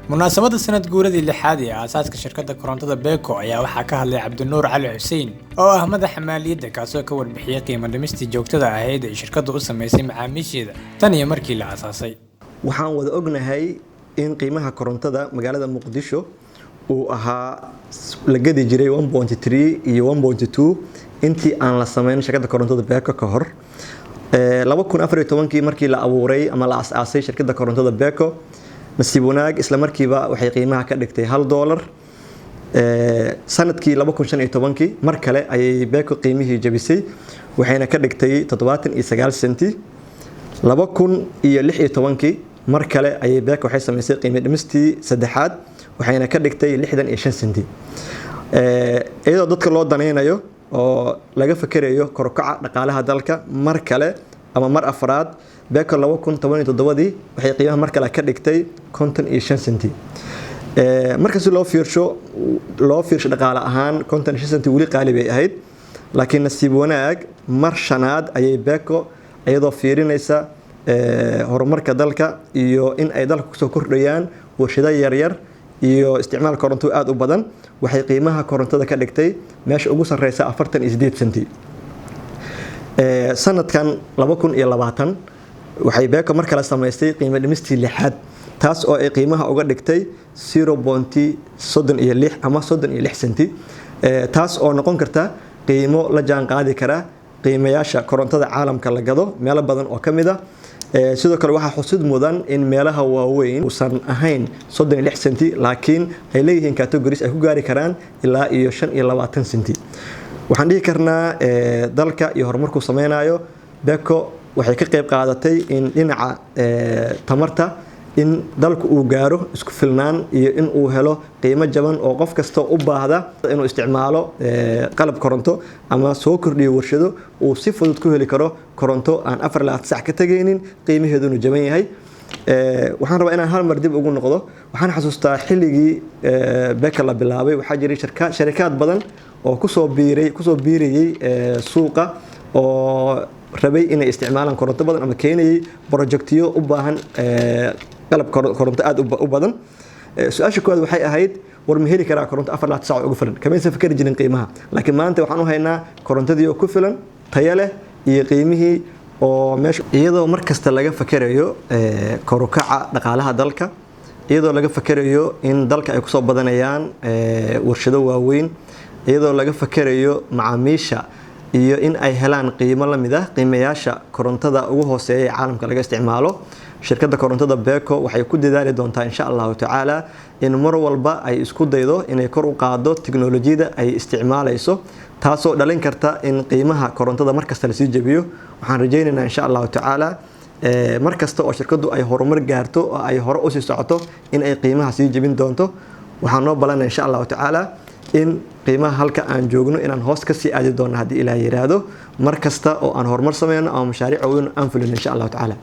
Munaasabadda sanad guuradii lixaad ee aasaaska shirkadda korontada BECO ayaa waxaa ka hadlay Cabdinuur Cali Xuseen oo ah madaxa maaliyadda, kaasoo ka warbixiyey qiimo dhimistii joogtada ahayd ay shirkaddu u sameysay macaamiisheeda tan iyo markii la aasaasay. Waxaan wada ognahay in qiimaha korontada magaalada Muqdisho uu ahaa la gadi jiray 1.3 iyo 1.2 intii aan la sameyn shirkadda korontada BECO ka hor. 2014kii markii la abuuray ama la asaasay shirkadda korontada BECO, nasiib wanaag isla markiiba waxay qiimaha ka dhigtay $1. Sanadkii 2015kii mar kale ayay BECO qiimihii jabisay, waxayna ka dhigtay 79 senti. 2016kii mar kale ayay BECO waxay samaysay qiimo dhimistii saddexaad, waxayna ka dhigtay 65 senti. Iyadoo dadka loo danaynayo oo laga fakerayo kor u kaca dhaqaalaha dalka, mar kale ama mar afraad BECO 2017dii waxay qiimaha mar kale ka dhigtay 55 senti. Marka si loo fiirsho dhaqaale ahaan, 55 senti weli qaali bay ahayd, laakiin nasiib wanaag mar shanaad ayay BECO, iyadoo fiirinaysa horumarka dalka iyo in ay dalka kusoo kordhayaan warshado yaryar iyo isticmaal koronto aada u badan, waxay qiimaha korontada ka dhigtay meesha ugu sarreysa 48 senti. Sanadkan 2020 waxay BECO mar kale samaystay qiimo dhimistii lixaad, taas oo ay qiimaha uga dhigtay 0.36 ama 36 senti, taas oo noqon karta qiimo la jaan qaadi kara qiimayaasha korontada caalamka la gado meelo badan oo ka mid ah. Sidoo kale waxaa xusid mudan in meelaha waaweyn uusan ahayn 36 senti, laakiin ay leeyihiin categories ay ku gaari karaan ilaa iyo 25 senti. Waxaan dhihi karnaa dalka iyo horumarkuu sameynayo, BECO waxay ka qayb qaadatay in dhinaca tamarta in dalku uu gaaro isku filnaan iyo in uu helo qiimo jaban oo qof kasta u baahda inuu isticmaalo qalab koronto ama soo kordhiyo warshado uu si fudud ku heli karo koronto aan 24 sac ka tegaynin, qiimaheeduna jaban yahay. Waxaan rabaa inaan hal mar dib ugu noqdo. Waxaan xasuustaa xilligii BECO la bilaabay, waxaa jiray sharikaad badan oo kusoo biirayay suuqa oo rabay inay isticmaalaan koronto badan ama keenayay projectiyo u baahan qalab koronto aada u badan. Su-aasha koowaad waxay ahayd: war, ma heli karaa koronto 24 saac ugu filan? Kamaysan fikri jirin qiimaha, laakiin maanta waxaan u haynaa korontadii oo ku filan, tayo leh iyo qiimihii oo meesha. Iyadoo mar kasta laga fakerayo kor u kaca dhaqaalaha dalka, iyadoo laga fakerayo in dalka ay kusoo badanayaan warshado waaweyn, iyadoo laga fakerayo macaamiisha iyo in ay helaan qiimo la mid ah qiimayaasha korontada ugu hooseeya ee caalamka laga isticmaalo, shirkadda korontada BECO waxay ku dadaali doontaa, insha Allahu tacaala, in mar walba ay isku daydo inay kor u qaado tiknolojiyada ay isticmaalayso, taasoo dhalin karta in qiimaha korontada markasta lasii jebiyo. Waxaan rajaynaynaa, insha Allahu tacaala, mar kasta oo shirkaddu ay horumar gaarto oo ay hore usii socoto in ay qiimaha sii jebin doonto. Waxaan noo balana, insha Allahu tacaala, in qiimaha halka aan joogno inaan hoos kasii aadi doono haddii Ilaah yiraahdo, mar kasta oo aan horumar sameyno ama mashaariic waaweyn aan fulino, insha Allahu tacaala.